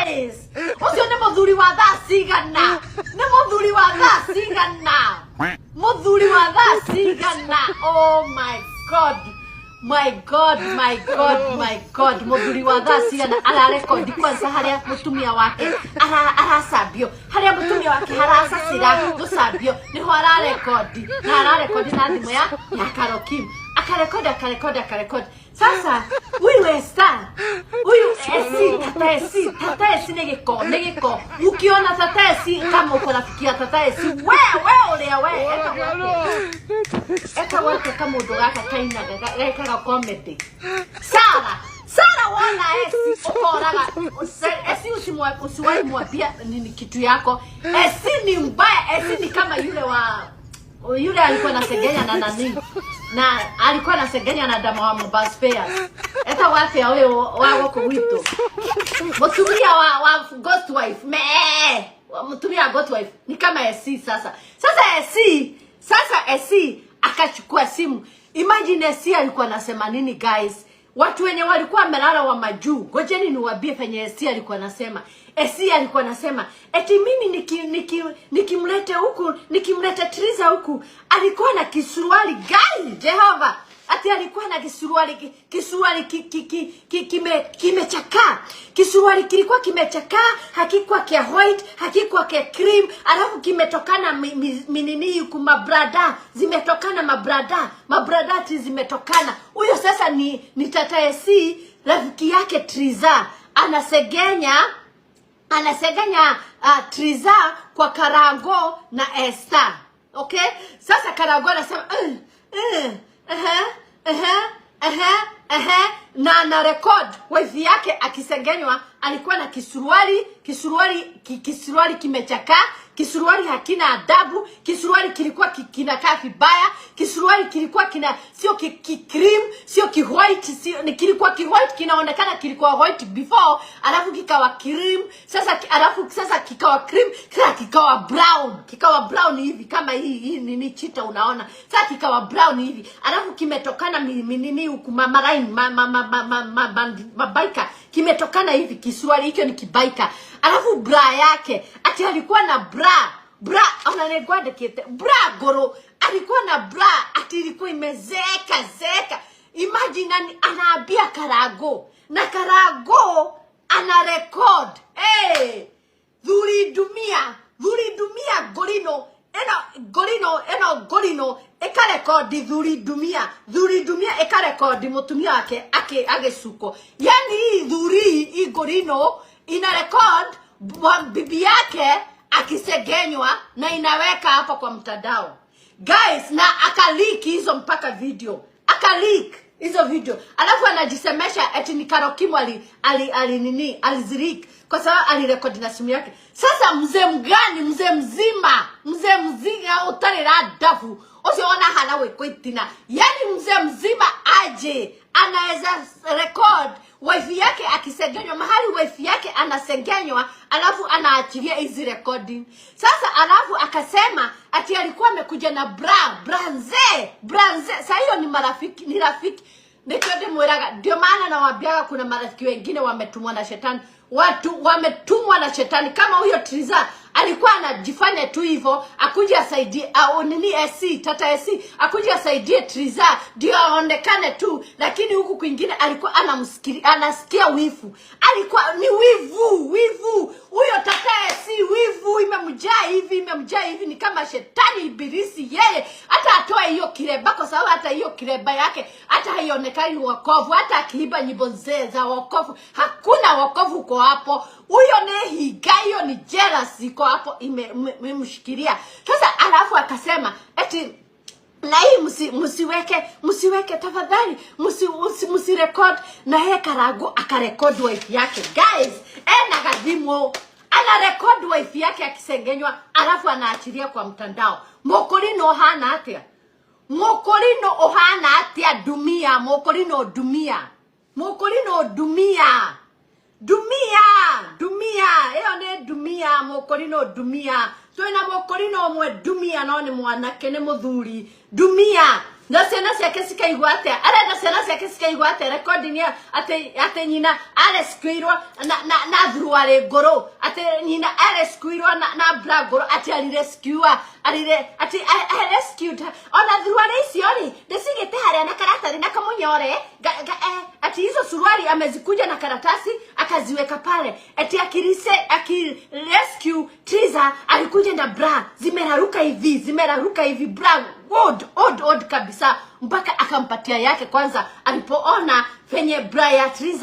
Guys, ucio nĩ mũthuri wa thaa cigana? Nĩ mũthuri wa thaa cigana? Mũthuri wa thaa cigana? Oh my God, my God, my God, my God. Mũthuri wa thaa cigana ararekondi kwanza harĩa mũtumia wake aracambio, harĩa mũtumia wake haracacĩra gũcambio nĩho ararekondi, na ararekondi na thimũ ya Karokim, akarekodi, akarekodi, akarekodi. Sasa huyu Esther, huyu Esi, tata Esi, tata Esi nĩ gĩko, nĩ gĩko. Ukiona tata Esi, kama uko rafiki ya tata Esi, we ũrĩa we etagwo atĩa? Etagwo atĩa kamũndũ gaka kainaga gekaga comedy? Sara, Sara, wona Esi ukoraga. Esi usiwahi mwambia nini kitu yako. Esi ni mbaya. Esi ni kama yule wa yule alikuwa nasengenya na nani, na alikuwa nasengenya na dama wa Mobile Spares. Etagwo atĩa ũyũ wa gũkũ gwitũ, mũtumia wa ghost wife? Me mũtumia wa ghost wife ni kama Esi. Sasa Esi, sasa Esi akachukua simu. Imagine Esi alikuwa anasema nini, guys? Watu wenye walikuwa wamelala wa majuu, ngojeni niwaambie penye Esi alikuwa anasema. Esi alikuwa anasema eti mimi nikimlete huku, nikimlete Triza huku, alikuwa na kisuruali gani? Jehova, ati alikuwa na kisuruali kisuruali kimechakaa. Kisuruali kilikuwa kimechakaa, hakikuwa kia white, hakikuwa kia cream, alafu kimetokana minini huku, mabrada zimetokana, mabrada, mabrada ati zimetokana. Huyo sasa ni tata Esi, rafiki yake Triza, anasegenya Triza kwa Karango na Esther. Okay? Sasa Karango anasema na ana record wife yake akisengenywa. Alikuwa na kisuruali, kisuruali kisuruali kimechakaa, kisuruali hakina adabu, kisuruali kilikuwa kinakaa vibaya, kisuruali kilikuwa kina sio ki cream, sio ki white, sio ni kilikuwa ki white, kinaonekana kilikuwa white before, alafu kikawa cream, sasa alafu sasa kikawa cream, sasa kikawa brown, kikawa brown hivi kama hii nini chita unaona. Sasa kikawa brown hivi, alafu kimetokana nini huku maraini mabaika kimetokana hivi, kisuruali hicho ni kibaika. Alafu bra yake, ati alikuwa na bra ona nĩngwandĩkĩte bra ngũrũ, alikuwa na bra ati ilikuwa imezeeka zeeka. Imagine anaambia Karango na Karango ana record. Hey, thuri ndumia, thuri ndumia ngũrino ĩno, ngũrino ĩno, ngũrino ĩkarekondi thuri ndumia, thuri ndumia ĩkarekondi mũtumia wake agĩcukwo. Yani hii thuri hii ngũrino ina record bibi yake akisegenywa na inaweka hapa kwa mtandao, guys, na akaleak hizo mpaka video, akaleak hizo video, alafu anajisemesha eti ni Karokimu ali nini alizileak kwa sababu alirekodi na simu yake. Sasa mzee mgani, mzee mzima, mzee mzima utarĩ na ndabu ucio ona hana gwĩkwo itina, yani mzee mzima aje anaweza record wife yake akisengenywa mahali wife yake anasengenywa, alafu anaachilia hizi recording? Sasa alafu akasema ati alikuwa amekuja na bra, bra nzee, bra nzee. Sasa hiyo ni marafiki, ni rafiki nikio ndimwiraga, ndio maana nawambiaga kuna marafiki wengine wametumwa na shetani, watu wametumwa na shetani. Kama huyo Triza alikuwa anajifanya tu hivyo akuje asaidie au nini AC, tata AC akuje asaidie Triza ndio aonekane tu, lakini huku kwingine alikuwa anamsikiri, anasikia wivu, alikuwa ni wivu, wivu huyo tata AC, wivu imemjaa hivi, imemjaa hivi, ni kama shetani ibilisi. Yeye hata atoe hiyo kireba, kwa sababu hata hiyo kireba yake hata haionekani wokovu, hata akiimba nyimbo zee za wokovu hakuna wokovu uko hapo. Huyo ni higa, hiyo ni jealous iko hapo imemshikilia. Sasa alafu akasema eti na hii msiweke, msiweke tafadhali, msi record. Na yeye Karago akarekod wife yake, guys, ena gathimo ana record wife yake akisengenywa, alafu anaachilia kwa mtandao. Mokorino hana atia? Mokorino uhana atia? Ndumia, mokorino ndumia, mokorino ndumia, ndumia, ndumia ĩyo nĩ ndumia, mũkũrinũ ndumia. Twĩna mũkũrinũ ũmwe ndumia, no nĩ mwanake, nĩ mũthuri ndumia. Na ciana ciake cikaigua atia? Arenda ciana ciake cikaigua atia recording ya ati nyina arescuirwo na thuruarĩ ngũrũ, ati nyina arescuirwo na bra ngũrũ, ati alirescue alire ati I rescued her. Ona thuruarĩ icio rĩ, ndĩcigĩte harĩa na karatathi na kamunyore ati hizo suruali amezikuja na karatasi akaziweka pale, ati akirescue Triza alikuja na bra zimeraruka hivi, zimeraruka hivi, bra old old old kabisa, mpaka akampatia yake kwanza alipoona penye bra ya Triza.